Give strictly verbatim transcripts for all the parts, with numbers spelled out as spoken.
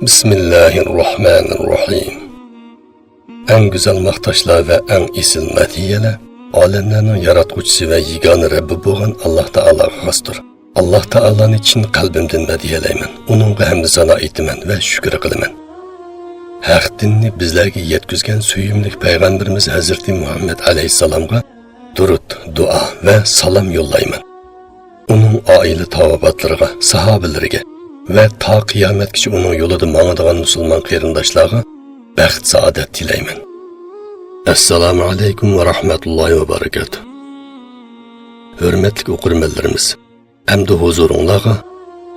بىسمىللاھىررەھمانىررەھىم. ئەڭ گۈزەل ماختاشلار ۋە ئەڭ ئېسىل مەدھىيەلەر ئالەملەرنىڭ ياراتقۇچىسى ۋە يېگانە رەببى بولغان ئاللاھ تائالاغا خاستۇر. ئاللاھ تائالانى چىن قەلبىمدىن مەدھىيەلەيمەن، ئۇنىڭغا ھەمدۇ سانا ئېيتىمەن ۋە شۈكۈر قىلىمەن. ھەق دىننى بىزلەرگە يەتكۈزگەن سۆيۈملۈك پەيغەمبىرىمىز ھەزرىتى مۇھەممەد ئەلەيھىسسالامغا دۇرۇت، دۇئا ۋە سالام يوللايمەن. ئۇنىڭ ئائىلە تاۋابىئاتلىرىغا، ساھابىلىرىگە ۋە تا قىيامەتكىچە ئۇنىڭ يولىدا ماڭىدىغان مۇسۇلمان قېرىنداشلارغا بەخت-سائادەت تىلەيمەن. ئەسسالامۇ ئەلەيكۇم ۋە رەھمەتۇللاھى ۋە بەرەكاتۇھ. ھۆرمەتلىك ئوقۇرمەنلىرىمىز، ئەمدى ھۇزۇرۇڭلارغا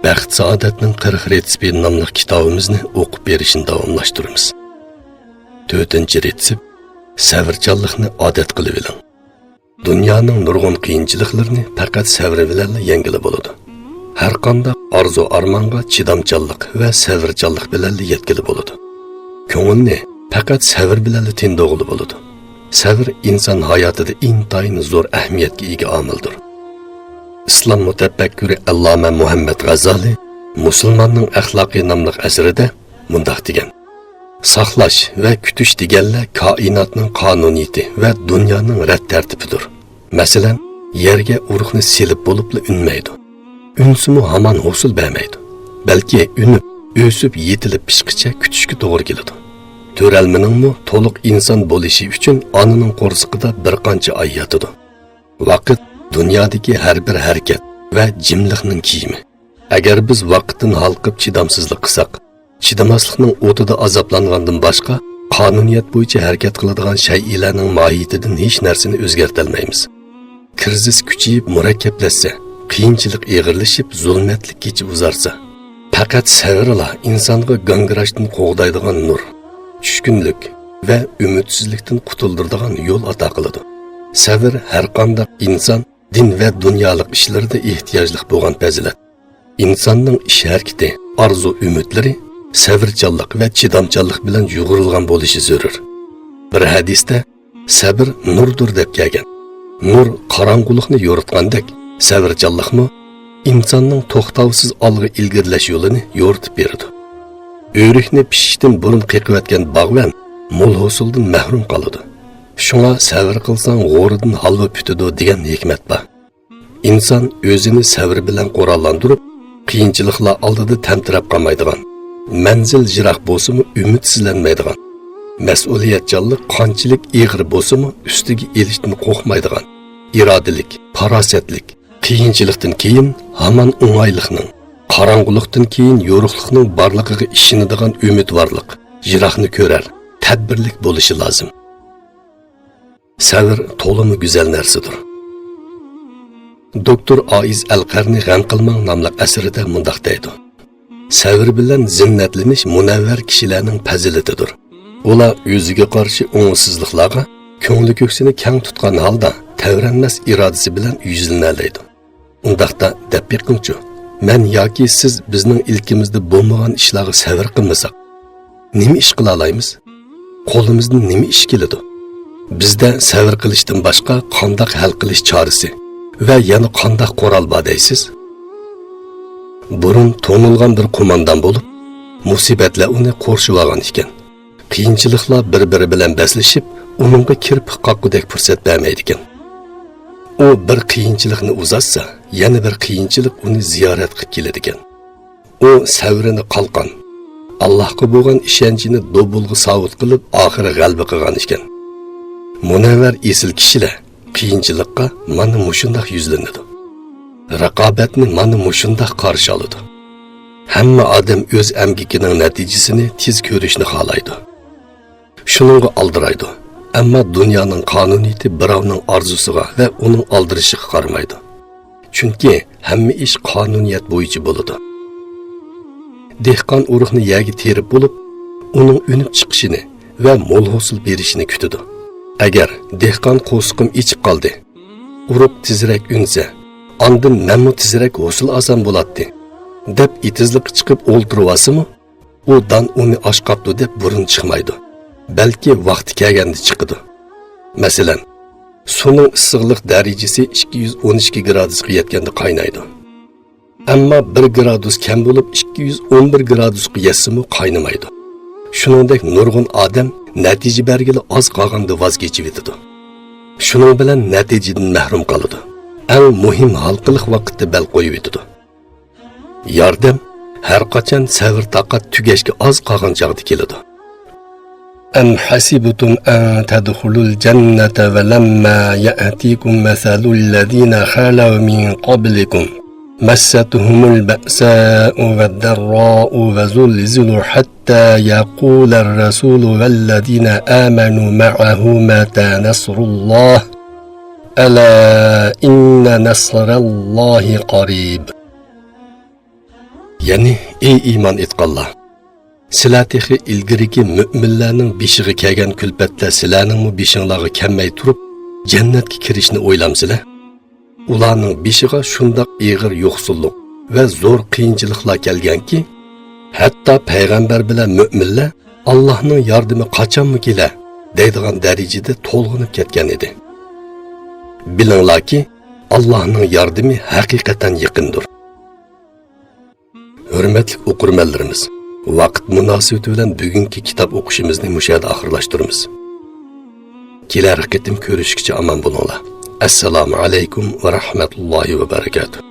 بەخت-سائادەتنىڭ قىرىق رېتسېپى ناملىق كىتابىمىزنى ئوقۇپ بېرىشنى داۋاملاشتۇرىمىز. تۆتىنچى رېتسېپ، سەۋرچانلىقنى ئادەت قىلىۋېلىڭ. دۇنيانىڭ نۇرغۇن قىيىنچىلىقلىرىنى پەقەت سەۋر بىلەنلا يەڭگىلى بولىدۇ. ھەرقانداق ئارزۇ-ئارمانغا چىدامچانلىق ۋە سەۋرچانلىق بىلەنلا يەتكىلى بولىدۇ. كۆڭۈلنى پەقەت سەۋر بىلەنلا تىندۇرغىلى بولىدۇ. سەۋر ئىنسان ھاياتىدا ئىنتايىن زور ئەھمىيەتكە ئىگە ئامىلدۇر. ئىسلام مۇتەپەككۇرى ئەللامە مۇھەممەد غەززالى مۇسۇلماننىڭ ئەخلاقى ناملىق ئەسىرىدە مۇنداق دېگەن: ساقلاش ۋە كۈتۈش دېگەنلەر كائىناتنىڭ قانۇنىيىتى ۋە دۇنيانىڭ رەت تەرتىپىدۇر. مەسىلەن، يەرگە ئۇرۇقنى سېلىپ بولۇپلا ئۈنمەيدۇ. ئۈنسىمۇ ھامان ھوسۇل بەرمەيدۇ. بەلكى ئۈنۈپ، ئۆسۈپ، يېتىلىپ پىشقىچە كۈتۈشكە توغرا كېلىدۇ. تۆرەلمىنىڭمۇ تولۇق ئىنسان بولۇشى ئۈچۈن ئانىنىڭ قورسىقىدا بىر قانچە ئاي ياتىدۇ. ۋاقىت دۇنيادىكى ھەر بىر ھەرىكەت ۋە جىملىقنىڭ كىيىمى. ئەگەر بىز ۋاقىتتىن ھالقىپ چىدامسىزلىق قىلساق، چىدىماسلىقنىڭ ئوتىدا ئازابلانغاندىن باشقا، قانۇنىيەت بويىچە ھەرىكەت قىلىدىغان شەيئىلەرنىڭ ماھىيىتىدىن ھېچ نەرسىنى ئۆزگەرتەلمەيمىز. كىرىزىس كۈچىيىپ مۇرەككەپلەشسە، قىيىنچىلىق ئېغىرلىشىپ زۇلمەتلىك كېچە ئۇزارسا، پەقەت سەۋرلا ئىنسانغا گاڭگىراشتىن قوغدايدىغان نۇر، چۈشكۈنلۈك ۋە ئۈمىدسىزلىكتىن قۇتۇلدۇرىدىغان يول ئاتا قىلىدۇ. سەۋر ھەرقانداق ئىنسان دىن ۋە دۇنيالىق ئىشلىرىدا ئېھتىياجلىق بولغان پەزىلەت. ئىنساننىڭ ئىش-ھەرىكىتى، ئارزۇ-ئۈمىدلىرى سەۋرچانلىق ۋە چىدامچانلىق بىلەن يۇغۇرۇلغان بولۇشى زۆرۈر. بىر ھەدىستە، سەبر نۇردۇر دەپ كەلگەن. نۇر قاراڭغۇلۇقنى يورۇتقاندەك، سەۋرچانلىقمۇ ئىنساننىڭ توختاۋسىز ئالغا ئىلگىرىلەش يولىنى يورۇتۇپ بېرىدۇ. ئۆرۈكنى پىشىشتىن بۇرۇن قېقىۋەتكەن باغۋەن مول ھوسۇلدىن مەھرۇم قالىدۇ. شۇڭا سەۋر قىلساڭ غورىدىن ھالۋا پۈتىدۇ دېگەن ھېكمەت بار. ئىنسان ئۆزىنى سەۋر بىلەن قوراللاندۇرۇپ، قىيىنچىلىقلار ئالدىدا تەمتىرەپ قالمايدىغان، مەنزىل يىراق بولسىمۇ ئۈمىدسىزلەنمەيدىغان، مەسئۇلىيەتچانلىق قانچىلىك ئېغىر بولسىمۇ ئۈستىگە ئېلىشتىن قورقمايدىغان، ئىرادىلىك، پاراسەتلىك، قىيىنچىلىقتىن كېيىن ھامان ئوڭايلىقنىڭ، قاراڭغۇلۇقتىن كېيىن يورۇقلۇقنىڭ بارلىقىغا ئىشىنىدىغان ئۈمىدۋارلىق، يىراقنى كۆرەر، تەدبىرلىك بولۇشى لازىم. سەۋر تولىمۇ گۈزەل نەرسىدۇر. دوكتور ئائىز ئەلقەرنى غەم قىلماڭ ناملىق ئەسىرىدە مۇنداق دەيدۇ: سەۋر بىلەن زىننەتلىنىش مۇنەۋۋەر كىشىلەرنىڭ پەزىلىتىدۇر. ئۇلار ئۆزىگە قارشى ئوڭۇشسىزلىقلارغا كۆڭلى كۆكسىنى كەڭ تۇتقان ھالدا تەۋرەنمەس ئىرادىسى بىلەن يۈزلىنەلەيدۇ. ئۇنداقتا دەپ بېقىڭچۇ، مەن ياكى سىز بىزنىڭ ئىلكىمىزدە بولمىغان ئىشلارغا سەۋر قىلمىساق، نېمە ئىش قىلالايمىز؟ قولىمىزدىن نېمە ئىش كېلىدۇ؟ بىزدە سەۋر قىلىشتىن باشقا قانداق ھەل قىلىش چارىسى ۋە يەنە قانداق قورال بار دەيسىز؟ بۇرۇن توڭۇلغان بىر قوماندان بولۇپ، مۇسىبەتلەر ئۇنى قورشىۋالغان ئىكەن. قىيىنچىلىقلار بىر-بىرى بىلەن بەسلىشىپ، ئۇنىڭغا كىرپىك قاققۇدەك پۇرسەت بەرمەيدىكەن. ئۇ بىر قىيىنچىلىقنى ئۇزاتسا، يەنە بىر قىيىنچىلىق ئۇنى زىيارەت قىلىپ كېلىدىكەن. ئۇ سەۋرىنى قالقان، ئاللاھقا بولغان ئىشەنچىنى دوبۇلغا ساۋۇت قىلىپ، ئاخىرى غەلىبە قىلغان ئىكەن. مۇنەۋۋەر ئېسىل كىشىلەر قىيىنچىلىققا مانا مۇشۇنداق يۈزلىنىدۇ. رىقابەتنى مانا مۇشۇنداق قارشى ئالىدۇ. ھەممە ئادەم ئۆز ئەمگىكىنىڭ نەتىجىسىنى تېز كۆرۈشنى خالايدۇ. شۇنىڭغا ئالدىرايدۇ. ئەمما دۇنيانىڭ قانۇنىيىتى بىراۋنىڭ ئارزۇسىغا ۋە ئۇنىڭ ئالدىرىشىغا قارىمايدۇ. چۈنكى ھەممە ئىش قانۇنىيەت بويىچە بولىدۇ. دېھقان ئۇرۇقنى يەرگە تېرىپ بولۇپ، ئۇنىڭ ئۈنۈپ چىقىشىنى ۋە مول ھوسۇل بېرىشىنى كۈتىدۇ. ئەگەر دېھقان قورسىقىم ئېچىپ قالدى، ئۇرۇق تېزرەك ئۈنسە، ئاندىن مەنمۇ تېزرەك ھوسۇل ئالسام بولاتتى، دەپ ئېتىزلىققا چىقىپ ئولتۇرۇۋالسىمۇ، ئۇ دان ئۇنى ئاچ قاپتۇ دەپ بۇرۇن چىقمايدۇ، بەلكى ۋاقتى كەلگەندە چىقىدۇ. مەسىلەن، سۇنىڭ ئىسسىقلىق دەرىجىسى ئىككى يۈز ئون ئىككى گرادۇسقا يەتكەندە قاينايدۇ. ئەمما بىر گرادۇس كەم بولۇپ، ئىككى يۈز ئون بىر گرادۇسقا يەتسىمۇ قاينىمايدۇ. شۇنىڭدەك نۇرغۇن ئادەم نەتىجە بەرگىلى ئاز قالغاندا ۋاز كېچىۋېتىدۇ. شۇنىڭ بىلەن نەتىجىدىن مەھرۇم قالىدۇ. ئەڭ مۇھىم ھالقىلىق ۋاقىتتا بەل قويۇۋېتىدۇ. ياردەم ھەر قاچان سەۋر-تاقەت تۈگەشكە ئاز قالغان چاغدا كېلىدۇ. أم حسبتم أن تدخلوا الجنة ولما يأتكم مثل الذين خلوا من قبلكم مستهم البأساء والضراء وزلزلوا حتى يقول الرسول والذين آمنوا معه متى نصر الله ألا إن نصر الله قريب. يەنى، ئەي ئىمان ئېيتقانلار! سىلەر تېخى ئىلگىرىكى مۆمىنلەرنىڭ بېشىغا كەلگەن كۈلپەتلەر سىلەرنىڭمۇ بېشىڭلارغا كەلمەي تۇرۇپ، جەننەتكە كىرىشنى ئويلامسىلەر؟ ئۇلارنىڭ بېشىغا شۇنداق ئېغىر يوقسۇللۇق ۋە زور قىيىنچىلىقلار كەلگەنكى، ھەتتا پەيغەمبەر بىلەن مۆمىنلەر «ئاللاھنىڭ ياردىمى قاچانمۇ كېلە؟» دەيدىغان دەرىجىدە تولغىنىپ كەتكەن ئىدى. بىلىڭلاركى، ئاللاھنىڭ ياردىمى ھەقىقەتەن يېقىندۇر. ھۆرمەتلىك ئوقۇرمەنلىرىمىز، ۋاقىت مۇناسىۋىتى بىلەن بۈگۈنكى كىتاب ئوقۇشىمىزنى مۇشۇ يەردە ئاخىرلاشتۇرىمىز. كېلەر قېتىم كۆرۈشكىچە ئامان بولۇڭلار. ئەسسالامۇ ئەلەيكۇم ۋە رەھمەتۇللاھى ۋە بەرىكاتۇھ.